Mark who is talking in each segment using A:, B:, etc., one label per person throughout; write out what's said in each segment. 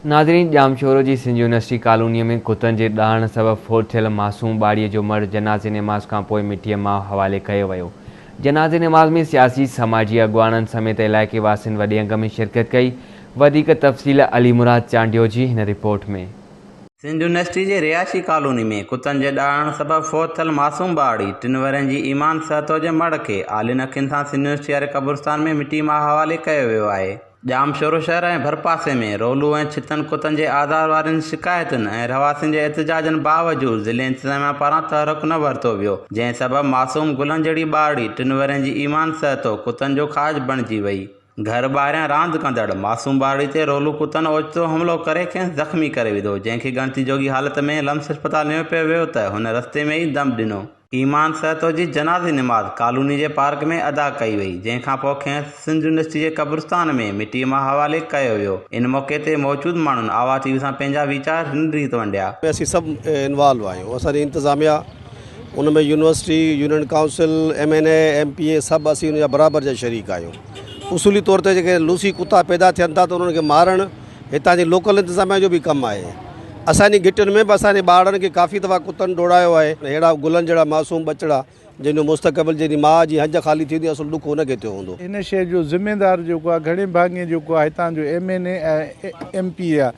A: ناظرين ڄامشورو جي سنڌ يونيورسٽي ڪالونيء ۾ ڪتن جي ڏاڙهڻ سبب فوت ٿيل معصوم ٻاڙي جو مڙهه جنازي نماز کانپوء مٽيء ماء حوالي ڪيو ويو. جنازي نماز ۾ سياسي، سماجي اڳواڻن سميت علائقي واسين وڏي انگ ۾ شرڪت ڪئي. وڌيڪ تفصيل علي مراد چانڊيو جي هن رپورٽ ۾.
B: سنڌ يونيورسٽي جي رهائشي ڪالوني ۾ ڪتن جي ڏاڙهڻ سبب فوت ٿيل معصوم ٻارڙي ٽن ورهين جي ايمان سهتو جي مڙهه کي آلين اکين سان سنڌ يونيورسٽي واري قبرستان ۾ مٽي ماء حوالي ڪيو ويو آهي. ڄامشورو شهر ۽ ڀرپاسي ۾ رولو ۽ ڇتن ڪتن جي آزار وارين شڪايتن ۽ رهواسين جي احتجاجن باوجود ضلعي انتظاميا پاران تحرڪ نه ورتو ويو، جنهن سبب معصوم گلن جهڙي ٻارڙي ٽن ورهين جي ايمان سهتو ڪتن جو کاڄ بڻجي وئي. گهر ٻاهريان راند ڪندڙ معصوم ٻارڙي تي رولو ڪتن اوچتو حملو ڪري کيس زخمي ڪري وڌو، جنهن کي ڳڻتي جوڳي حالت ۾ لمس اسپتال نيو پيو ويو ته هن رستي ۾ ئي دم ڏنو. ايمان سهتو جي جنازي نماز ڪالوني جي پارڪ ۾ ادا ڪئي وئي، جنهن کانپوء کيس سنڌ يونيورسٽي جي قبرستان ۾ مٽيء ماء حوالي ڪيو ويو. ان موقعي تي موجود ماڻهن آواز ٽي وي سان پنهنجا ويچار هن ريت ونڊيا.
C: ۾ اسين سڀ انوالو آهيون اسان جي انتظاميا ان ۾ university, union council, M N A, M P A سڀ اسين ان جا برابر جا شريڪ آهيون. اصولي طور تي جيڪي لوسي ڪتا پيدا ٿين ٿا ته انهن کي مارڻ هتان جي لوڪل انتظاميا جو به ڪم آهي. اسان جي گهٽين ۾ به اسان جي ٻارڙن کي ڪافي دفعا ڪتن ڊوڙايو آهي. ههڙا گلن جهڙا معصوم ٻچڙا جن جو مستقبل جنهن جي ماء جي هنج خالي ٿي هوندي اصل ڏک هن کي ٿيو هوندو.
D: ان شيء جو ذميدار جيڪو آهي گهڻي ڀاڱي جيڪو آهي هتان جو ايم اين اي ۽ ايم پي اي آهي.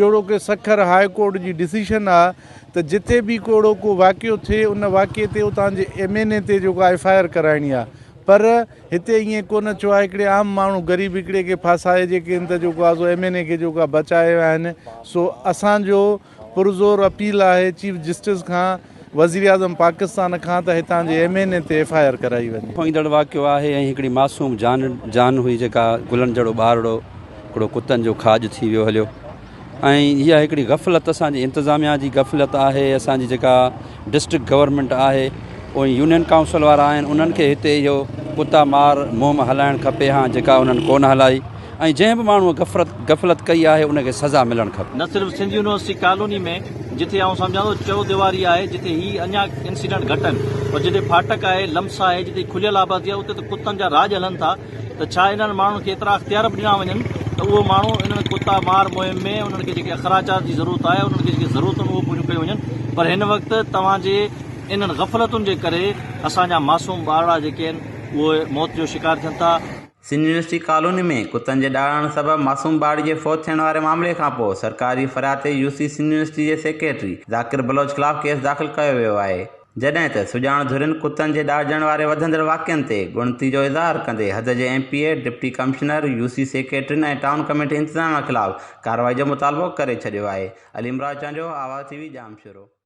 D: جهڙوڪ سکر هاء ڪورٽ جي ڊسيشن آهي ته جتي به ڪو اهڙو ڪو واقعو ٿئي ان واقعي تي اتان جي ايم اين اي تي جيڪو آهي ايف I R ڪرائڻي آهي پر هتي ائين ڪونه ٿيو آهي هڪڙي عام ماڻهو غريب هڪڙي کي ڦاسائي جيڪي ان ته جيڪو آهي سو ايم اين اي کي جيڪو آهي بچائي ويا آهن سو اسان جو پرزور اپيل آهي چيف جسٽس کان وزيراعظم پاڪستان کان ته هتان جي ايم اين اي تي ايف I R ڪرائي وڃي.
E: ايندڙ واقعو آهي ۽ هڪڙي معصوم جان جان هئي جيڪا گلن جهڙو ٻارڙو هڪڙو ڪتن جو کاڄ ٿي ويو هليو. ۽ اها هڪڙي غفلت اسان جي انتظاميا جي غفلت آهي اسان جي جيڪا ڊسٽرڪٽ گورنمينٽ آهي ۽ يونين ڪائونسل وارا آهن انهن کي هتي اهو ڪتا مار مهم هلائڻ کپي ها جيڪا انهن ڪونه هلائي ۽ جنهن به ماڻهو غفرت غفلت ڪئي آهي ان کي سزا ملڻ کپي.
F: نه صرف سنڌ يونيورسٽي ڪالوني ۾ جتي آئون سمجهان ٿو چئو ديواري آهي جتي هي اڃا انسيڊنٽ گهٽ آهن پر جتي ڦاٽڪ آهي لمس آهي جتي کليل آبادي آهي اتي ته ڪتن جا راڄ هلن ٿا ته ڇا انهن ماڻهن کي ايترا اختيار به ڏنا وڃن ته اهو ماڻهو انهن ڪتا مار مهم ۾ انهن کي جيڪي اخراجات جي ضرورت آهي انهن کي جيڪي ضرورتون اهو پوريون ڪيون وڃن پر هن وقت توهان جي انهن غفلتن جي ڪري اسان جا معصوم ٻارڙا جيڪي آهن اهي موت جو شڪار ٿين ٿا.
B: سنڌ يونيورسٽي ڪالوني ۾ ڪتن جي ڏاڙهڻ سبب معصوم ٻارڙي جي فوت ٿيڻ واري معاملي کانپوء سرڪاري فرياد تي يو سي سنڌ يونيورسٽي جي سيڪريٽري ذاڪر بلوچ خلاف ڪيس داخل ڪيو ويو آهي. جڏهن ته سڄاڻ ڌرين ڪتن جي ڏاڙهجڻ واري وڌندڙ واقعن تي ڳڻتي جو اظهار ڪندي حد جي M P A, deputy commissioner, U C سيڪريٽرين ۽ town committee انتظاميا خلاف ڪارروائي جو مطالبو ڪري ڇڏيو آهي. علي مراد چانڊيو، آواز ٽي وي، ڄامشورو.